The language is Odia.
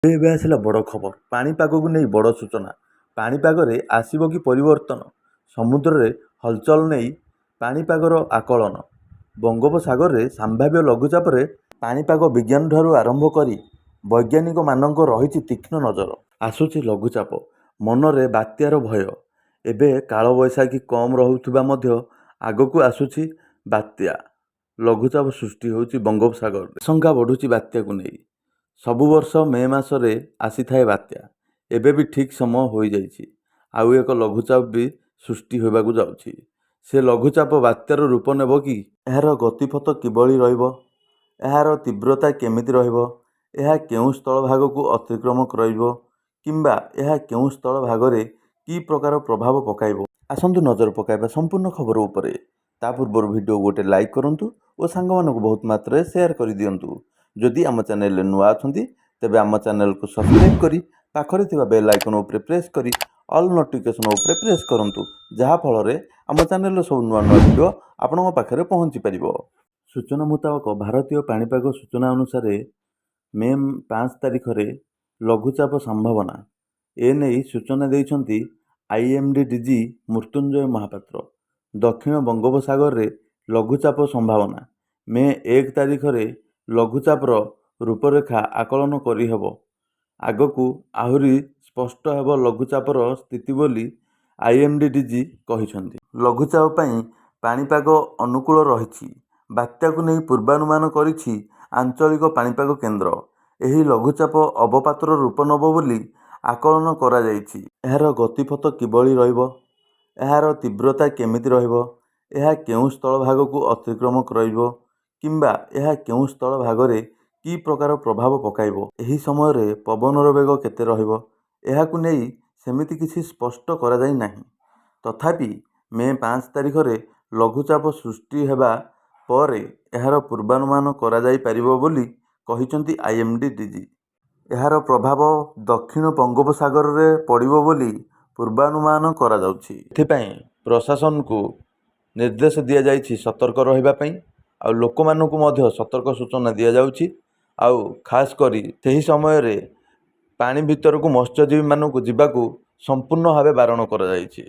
ଏବେ ଆସିଲା ବଡ଼ ଖବର। ପାଣିପାଗକୁ ନେଇ ବଡ଼ ସୂଚନା। ପାଣିପାଗରେ ଆସିବ କି ପରିବର୍ତ୍ତନ? ସମୁଦ୍ରରେ ହଲଚଲ ନେଇ ପାଣିପାଗର ଆକଳନ। ବଙ୍ଗୋପସାଗରରେ ସମ୍ଭାବ୍ୟ ଲଘୁଚାପରେ ପାଣିପାଗ ବିଜ୍ଞାନଠାରୁ ଆରମ୍ଭ କରି ବୈଜ୍ଞାନିକମାନଙ୍କ ରହିଛି ତୀକ୍ଷ୍ଣ ନଜର। ଆସୁଛି ଲଘୁଚାପ, ମନରେ ବାତ୍ୟାର ଭୟ। ଏବେ କାଳବୈଶାଖୀ କମ୍ ରହୁଥିବା ମଧ୍ୟ ଆଗକୁ ଆସୁଛି ବାତ୍ୟା। ଲଘୁଚାପ ସୃଷ୍ଟି ହେଉଛି ବଙ୍ଗୋପସାଗରରେ। ଆଶଙ୍କା ବଢ଼ୁଛି ବାତ୍ୟାକୁ ନେଇ। ସବୁ ବର୍ଷ ମେ ମାସରେ ଆସିଥାଏ ବାତ୍ୟା। ଏବେ ବି ଠିକ୍ ସମୟ ହୋଇଯାଇଛି। ଆଉ ଏକ ଲଘୁଚାପ ବି ସୃଷ୍ଟି ହେବାକୁ ଯାଉଛି। ସେ ଲଘୁଚାପ ବାତ୍ୟାର ରୂପ ନେବ କି? ଏହାର ଗତିପଥ କିଭଳି ରହିବ? ଏହାର ତୀବ୍ରତା କେମିତି ରହିବ? ଏହା କେଉଁ ସ୍ଥଳଭାଗକୁ ଅତିକ୍ରମ କରିବ କିମ୍ବା ଏହା କେଉଁ ସ୍ଥଳଭାଗରେ କି ପ୍ରକାର ପ୍ରଭାବ ପକାଇବ? ଆସନ୍ତୁ ନଜର ପକାଇବା ସମ୍ପୂର୍ଣ୍ଣ ଖବର ଉପରେ। ତା ପୂର୍ବରୁ ଭିଡ଼ିଓ ଗୋଟେ ଲାଇକ୍ କରନ୍ତୁ ଓ ସାଙ୍ଗମାନଙ୍କୁ ବହୁତ ମାତ୍ରାରେ ସେୟାର କରିଦିଅନ୍ତୁ। ଯଦି ଆମ ଚ୍ୟାନେଲରେ ନୂଆ ଅଛନ୍ତି, ତେବେ ଆମ ଚ୍ୟାନେଲକୁ ସବସ୍କ୍ରାଇବ୍ କରି ପାଖରେ ଥିବା ବେଲ୍ ଆଇକନ୍ ଉପରେ ପ୍ରେସ୍ କରି ଅଲ୍ ନୋଟିଫିକେସନ୍ ଉପରେ ପ୍ରେସ୍ କରନ୍ତୁ, ଯାହାଫଳରେ ଆମ ଚ୍ୟାନେଲର ସବୁ ନୂଆ ନୂଆ ଭିଡ଼ିଓ ଆପଣଙ୍କ ପାଖରେ ପହଞ୍ଚି ପାରିବ। ସୂଚନା ମୁତାବକ, ଭାରତୀୟ ପାଣିପାଗ ସୂଚନା ଅନୁସାରେ ମେ 5 ତାରିଖରେ ଲଘୁଚାପ ସମ୍ଭାବନା। ଏନେଇ ସୂଚନା ଦେଇଛନ୍ତି ଆଇଏମଡି ଡିଜି ମୃତ୍ୟୁଞ୍ଜୟ ମହାପାତ୍ର। ଦକ୍ଷିଣ ବଙ୍ଗୋପସାଗରରେ ଲଘୁଚାପ ସମ୍ଭାବନା। ମେ 1 ତାରିଖରେ ଲଘୁଚାପର ରୂପରେଖା ଆକଳନ କରିହେବ। ଆଗକୁ ଆହୁରି ସ୍ପଷ୍ଟ ହେବ ଲଘୁଚାପର ସ୍ଥିତି ବୋଲି ଆଇଏମଡି ଡିଜି କହିଛନ୍ତି। ଲଘୁଚାପ ପାଇଁ ପାଣିପାଗ ଅନୁକୂଳ ରହିଛି। ବାତ୍ୟାକୁ ନେଇ ପୂର୍ବାନୁମାନ କରିଛି ଆଞ୍ଚଳିକ ପାଣିପାଗ କେନ୍ଦ୍ର। ଏହି ଲଘୁଚାପ ଅବପାତର ରୂପ ନେବ ବୋଲି ଆକଳନ କରାଯାଇଛି। ଏହାର ଗତିପଥ କିଭଳି ରହିବ? ଏହାର ତୀବ୍ରତା କେମିତି ରହିବ? ଏହା କେଉଁ ସ୍ଥଳଭାଗକୁ ଅତିକ୍ରମ କରିବ କିମ୍ବା ଏହା କେଉଁ ସ୍ଥଳଭାଗରେ କି ପ୍ରକାର ପ୍ରଭାବ ପକାଇବ? ଏହି ସମୟରେ ପବନର ବେଗ କେତେ ରହିବ? ଏହାକୁ ନେଇ ସେମିତି କିଛି ସ୍ପଷ୍ଟ କରାଯାଇ ନାହିଁ। ତଥାପି ମେ 5 ତାରିଖରେ ଲଘୁଚାପ ସୃଷ୍ଟି ହେବା ପରେ ଏହାର ପୂର୍ବାନୁମାନ କରାଯାଇପାରିବ ବୋଲି କହିଛନ୍ତି ଆଇଏମଡି ଡିଜି। ଏହାର ପ୍ରଭାବ ଦକ୍ଷିଣ ବଙ୍ଗୋପସାଗରରେ ପଡ଼ିବ ବୋଲି ପୂର୍ବାନୁମାନ କରାଯାଉଛି। ଏଥିପାଇଁ ପ୍ରଶାସନକୁ ନିର୍ଦ୍ଦେଶ ଦିଆଯାଇଛି ସତର୍କ ରହିବା ପାଇଁ, ଆଉ ଲୋକମାନଙ୍କୁ ମଧ୍ୟ ସତର୍କ ସୂଚନା ଦିଆଯାଉଛି। ଆଉ ଖାସ୍ କରି ସେହି ସମୟରେ ପାଣି ଭିତରକୁ ମତ୍ସ୍ୟଜୀବୀମାନଙ୍କୁ ଯିବାକୁ ସମ୍ପୂର୍ଣ୍ଣ ଭାବେ ବାରଣ କରାଯାଇଛି।